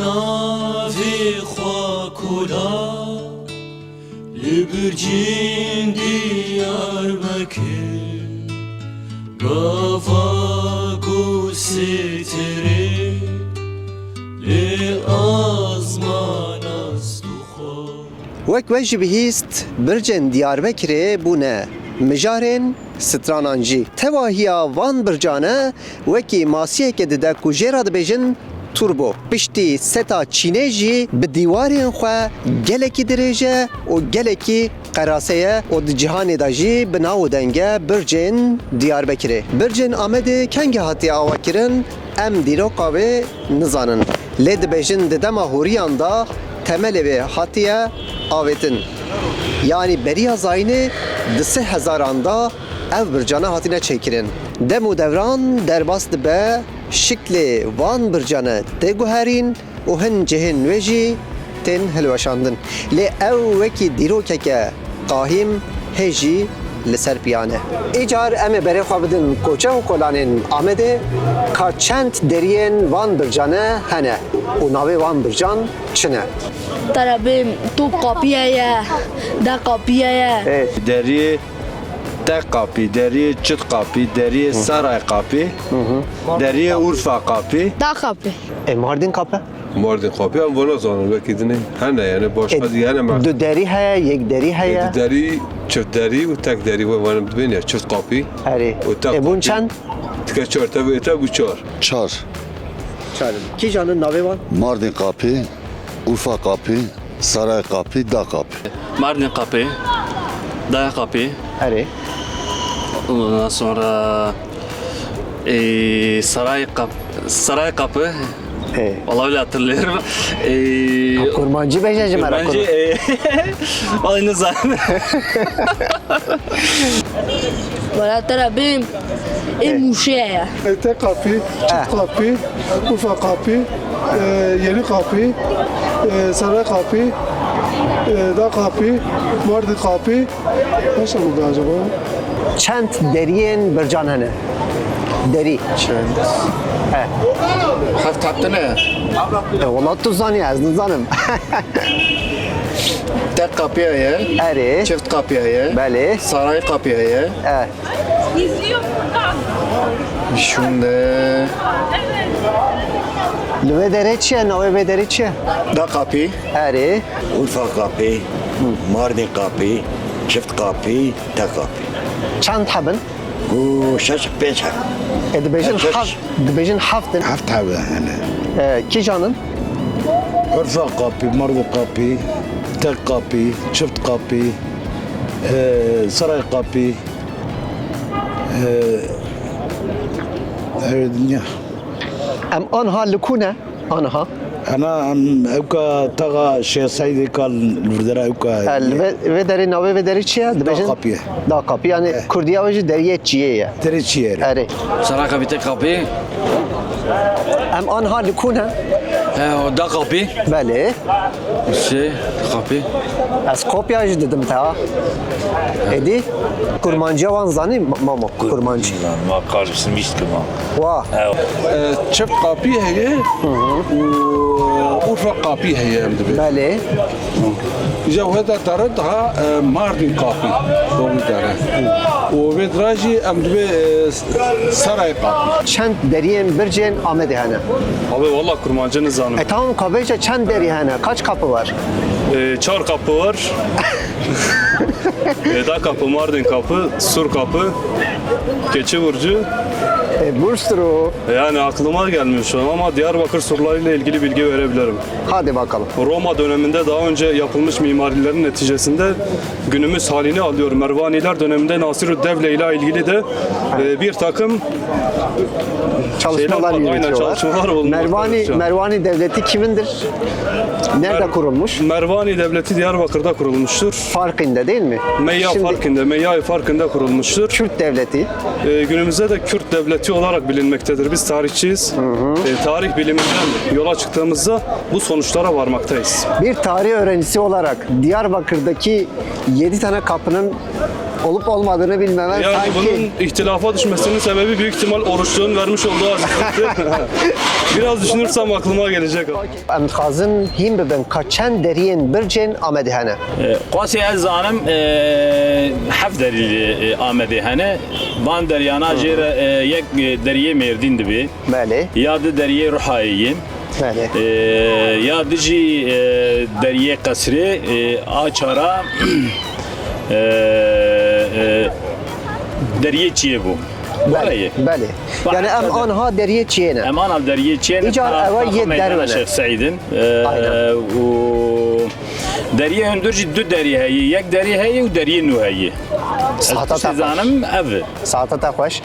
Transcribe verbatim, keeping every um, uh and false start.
Navê xwe kola li Bircên Diyarbekir, gava ku sêtirê lê azman ast û xwe. Wek we jî bihîst, bircên Diyarbekirê bûne mijarên stranan jî. Tevahiya van bircane wekî masiyeke dide ku jê re dibêjin turbo. Piştî seta çînê jî bi dîwarên xwe gelekî dirêj e û gelekî qerase ye û di cîhanê de jî bi nav û deng e bircên Diyarbekirê. Bircên Amedê kengî hatiye avakirin, em dîroka wê nizanin. Lê dibêjin di dema hûriyan de temelê wê hatiye avêtin. Yanî beriya zayînê di sê hezaran de ev bircane hatine çêkirin. Dem û devran derbas dibe, şiklê van bircane tê guherîn û hin cihên nû jî tên hilweşandin. Lê ew wekî dîrokeke qahîm hê jî li ser piyan e. Îcar em ê berê xwe bidin koçe û kolanên Amedê, ka çend deriyên van bircane hene û navê wan bircan çi ne? Terebe, top kapî heye, de kapî heye. Ê. Deriyê Te Kapî, deriyê Çit Kapî, deriyê Saray Kapî, deriyê Urfa Kapî. Da kapî. Ê, Mardin Kapı? Mardin Kapî, em vana zanin, belkî dinê. Hene, yani başka Ê, diye hene mer- du derî heye, yek derî heye. Ê, du derî, çift derî û tek derî ve vanim dibên ya, çift kapî. Erê. Û tek Ê, bûn kapî. Çend? Tike çar, te bû, te bû çar. Çar. Çar. Kî janin navê wan? Mardin Kapı, Urfa Kapı, Saray Kapı, Da Kapı. Mardin Kapı, Daya Kapı. Erê. Ondan sonra, e, Saray Kap-, Saray Kapı. He. Vallahi öyle hatırlıyorum. E, Ha, kurmancî bêje ji me re, Kurmancî, kurban. E, vallahi ne zaman. Valla te re bêm, ê Mûşê ye. Te Kapî, Çift Kapî, Urfa Kapî, e, Yeni Kapî, e, Saray Kapî, e, Da Kapî, Mardin Kapî. Kaç tane oldu acaba? Çend deriyên bircan hene? Derî. Çend? He. Heft hattine. E, wala tu zanî, ez nizanim. Tek kapî heye. Erê. Çift kapî heye. Belê. Saray kapî heye. E. Şunde. Li vê derê çi ye? Navê vê derê çi ye? Da kapî. Erê. Urfa kapî, Mardin kapî, çift kapî, tek kapî. Çend hebin? Ku şeş pênc heb. E, dibêjin Şeş. Heft, dibêjin heft in. Heft heb hene. E, kîjan in? Urfa kapî, Mardin kapî, tek kapî, çift kapî, e, Saray kapî, e, e, ya. Em anha li ku ne? Anha. Ana em ewka taxa Şêx Seîdê ka li vir dera ewka. E, li vê, vê derê navê vê derê çi ye? Dibêjin? Da Kapî ye. Da Kapî, yani Kurdiya wê jî deriyê çiyê ye. Derê çiyê ye. Erê. Saray Kapî, tek kapî. Em anha li ku ne? He, o da kapî. Belê. Şey, kapî. Ez kopya jî didim te ha. Êdî kurmanciya wan zanî, ma-, mamo? Kurmancî. Ma karşısın mîşt kima. Wa. E, çift kapî heye û Urfa kapî heye em dibê. Belê. Îja wê de dere daha, e, Mardin kapî. Doğru dere. Û vê dira jî em dibê, e, Saray kapî. Çend deriyên bircên Amedê hene? Abi valla kurmancî nizanim. E, tamam, ka bêje çend derî hene? Kaç kapı var? E, çar kapı var. Eda Kapı, Mardin Kapı, Sur Kapı, Keçi Burcu. E, Burstur o. Yani aklıma gelmiyor şu an ama Diyarbakır surlarıyla ilgili bilgi verebilirim. Hadi bakalım. Roma döneminde daha önce yapılmış mimarilerin neticesinde günümüz halini alıyor. Mervaniler döneminde Nasirud Devle ile ilgili de, e, bir takım Çalışmalar şeyler var. Aynen, yürütüyorlar. Çalışmalar bulunmaktadır Mervani, şu an. Mervani devleti kimindir? Nerede Mer-, kurulmuş? Mervani Devleti Diyarbakır'da kurulmuştur. Farkında değil mi? Meyya Şimdi Farkında, Meyya Farkında kurulmuştur. Kürt devleti. Ee, günümüzde de Kürt devleti olarak bilinmektedir. Biz tarihçiyiz. Ee, tarih biliminden yola çıktığımızda bu sonuçlara varmaktayız. Bir tarih öğrencisi olarak Diyarbakır'daki yedi tane kapının Olup olmadığını bilmeme Yani sanki. Bunun ihtilafa düşmesinin sebebi büyük ihtimal oruçluğun vermiş olduğu acı. Biraz düşünürsem aklıma gelecek abi. Em dixwazin hîn bibin ka çend deriyên bircên Amedê hene. Qasê ez zanim e, heft derî li e, Amedê hene. Van deryana jê re e, yek e, deriyê Mêrdîn dibe. Belê, Ya di deriyê Ruhayê ye. belê. E, ya di jî e, deriyê Qesrê, e, a çara e, e, deriyê Çiyê bû. Were ye. Belê. Yani em anha deriyê Çiyê ne. Em ana deriyê Çiyê ne. Îcar ewa yê derve ne. Şêx Seîdin. E, Aynen. û deriyê hundir jî du derî heye. Yek derî heye û deriyê nû heye. Sahata Ez zanim ev e. Sahata te xweş.